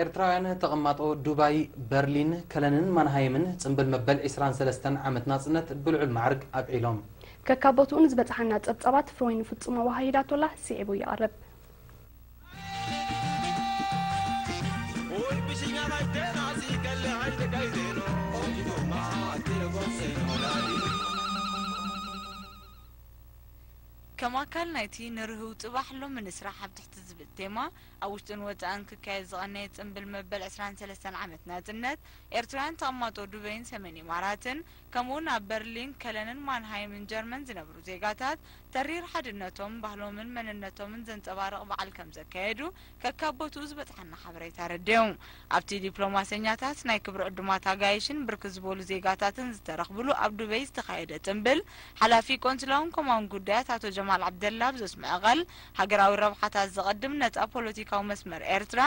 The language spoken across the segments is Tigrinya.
ኤርትራውያን ተቐማጦ ዱባይ፣ በርሊን፣ ከለንን ማንሃይምን ጽምብል መበል ዕስራን ሰለስተን ዓመት ናጽነት ብልዑል ማዕርግ ኣብዒሎም። ከካብ ቦትኡን ዝበጽሓና ጸብጻባት ፍሮይን ፍጹም ኣወሃሂዳቶላ፣ ስዒቡ ይቐርብ። ከም ኣካል ናይቲ ንርህው ጽባሕ ሎሚ ንስራሕ ኣብ ትሕቲ ዝብል ቴማ፣ ኣብ ውሽጥን ወጻእን ክካየድ ዝቐነየ ጽምብል መበል ዕስራን ሰለስተን ዓመት ናጽነት፣ ኤርትራውያን ተቐማጦ ዱበይን ሰሜን ኢማራትን፣ ከምኡውን ኣብ በርሊን፣ ከለንን ማንሃይምን ጀርመን ዝነብሩ ዜጋታት፣ ተሪር ሓድነቶም፣ ባህሎምን መንነቶምን ዘንጸባርቕ በዓል ከም ዘካየዱ፣ ከካብ ቦትኡ ዝበጽሓና ሓበሬታ ኣረዲኡ። ኣብቲ ዲፕሎማሰኛታት፣ ናይ ክብሪ ዕዱማት ኣጋይሽን ብርክት ዝበሉ ዜጋታትን ዝተረኽብሉ ኣብ ዱበይ ዝተኻየደ ጽምብል፣ ሓላፊ ቆንስላውን ኮማውን ጉዳያት ኣቶ ጀማል ዓብደላ ኣብ ዘስምዖ ቃል፣ ሃገራዊ ረብሓታት ዘቐድም ነጻ ፖለቲካዊ መስመር ኤርትራ፣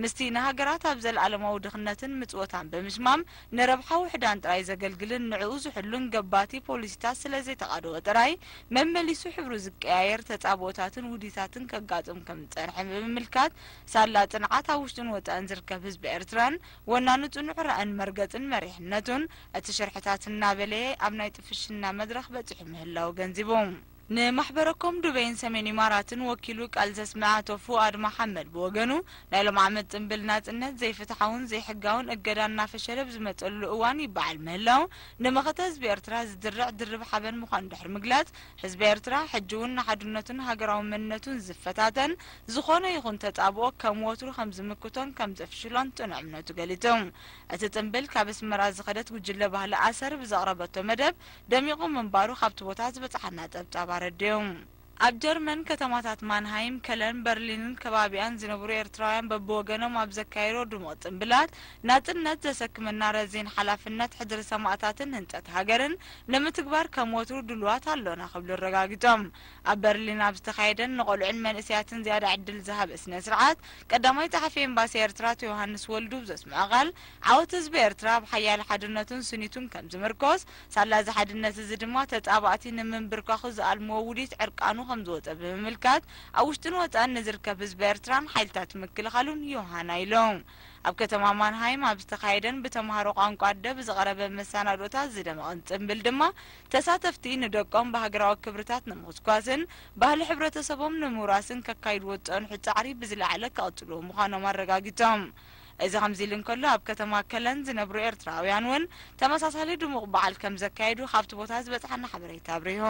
ምስቲ ንሃገራት ኣብ ዘለኣለማዊ ድኽነትን ምጽወታን ብምሽማም፣ ንረብሓ ውሕዳን ጥራይ ዘገልግልን ንዕኡ ዝሕሉን ገባቲ ፖሊሲታት ስለ ዘይተቓደወ ጥራይ፣ መመሊሱ ሕብሩ ዝቀያየር ተጻብኦታትን ውዲታትን ከጋጥም ከም ዝጸንሐ ብምምልካት፣ ሳላ ጽንዓት ኣብ ውሽጥን ወጻእን ዝርከብ ህዝቢ ኤርትራን ወናኑ ጽኑዕ ራእን መርገጽን መሪሕነቱን፣ እቲ ሽርሕታት እናበለየ ኣብ ናይ ጥፍሽና መድረኽ በጺሑ ምህላው ገንዚቡ። ንማሕበረኮም ዱበይን ሰሜን ኢማራትን ወኪሉ ቃል ዘስምዐ ኣቶ ፉኣድ መሓመድ ብወገኑ፣ ናይ ሎም ዓመት ጽምብል ናጽነት ዘይፍትሓውን ዘይሕጋውን እገዳ እናፈሸለ ብዝመጸሉ እዋን ይበዓል ምህላው፣ ንመኸተ ህዝቢ ኤርትራ ዝድርዕ ድርብ ሓበን ምዃኑ ድሕሪ ምግላጽ፣ ህዝቢ ኤርትራ ሕጂ እውን ንሓድነቱን ሃገራዊ መንነቱን ዝፈታተን ዝኾነ ይኹን ተጻብኦ ከም ወትሩ ከም ዝምክቶን ከም ዘፍሽሎን ጽኑዕ እምነቱ ገሊጹ። እቲ ጽምብል ካብ ኣስመራ ዝኸደት ጉጅለ ባህሊ ኣሰር ብዘቕረበቶ መደብ ደሚቑ ምንባሩ ካብቲ ቦታ ዝበጽሓና ጸብጻብ ኣረዲኡ። ኣብ ጀርመን ከተማታት ማንሃይም፣ ከለን፣ በርሊንን ከባቢኣን ዝነብሩ ኤርትራውያን በብወገኖም ኣብ ዘካየድዎ ድሙቕ ጽምብላት፣ ናጽነት ዘሰክመና ረዚን ሓላፍነት ሕድሪ ሰማእታትን ህንጸት ሃገርን ንምትግባር ከም ወትሩ ድሉዋት ኣሎና ክብሉ ኣረጋጊጾም። ኣብ በርሊን ኣብ ዝተኻየደን ንቆልዑን መንእሰያትን ዝያዳ ዕድል ዝሃበ ስነ ስርዓት፣ ቀዳማይ ጸሓፊ ኤምባሲ ኤርትራ ኣቶ ዮሃንስ ወልዱ ብዘስምዖ ቃል፣ ዓወት ህዝቢ ኤርትራ ኣብ ሓያል ሓድነቱን ስኒቱን ከም ዝምርኮስ፣ ሳላ እዚ ሓድነት እዚ ድማ ተጻባእቲ ንምንብርካኹ ዝኣልምዎ ውዲት ዕርቃኑ ከም ዝወጸ ብምምልካት፣ ኣብ ውሽጥን ወጻእን ንዝርከብ ህዝቢ ኤርትራን ሓይልታት ምክልኻሉን ዮሃና ኢሎም። ኣብ ከተማ ማንሃይም ኣብ ዝተኻየደን ብተምሃሮ ቋንቋ ኣደ ብዝቐረበ መሰናዶታት ዝደመቐን ጽምብል ድማ፣ ተሳተፍቲ ንደቆም ብሃገራዊ ክብርታት ንምኹስኳስን ባህሊ ሕብረተሰቦም ንምውራስን ከካይድዎ ዝጸንሑ ጻዕሪ ብዝለዓለ ክቕጽልዎ ምዃኖም ኣረጋጊጾም። እዚ ከምዚ ኢሉ እንከሎ፣ ኣብ ከተማ ከለን ዝነብሩ ኤርትራውያን እውን ተመሳሳሊ ድሙቕ በዓል ከም ዘካየዱ ካብቲ ቦታ ዝበጽሓና ሓበሬታ ኣብሪሁ።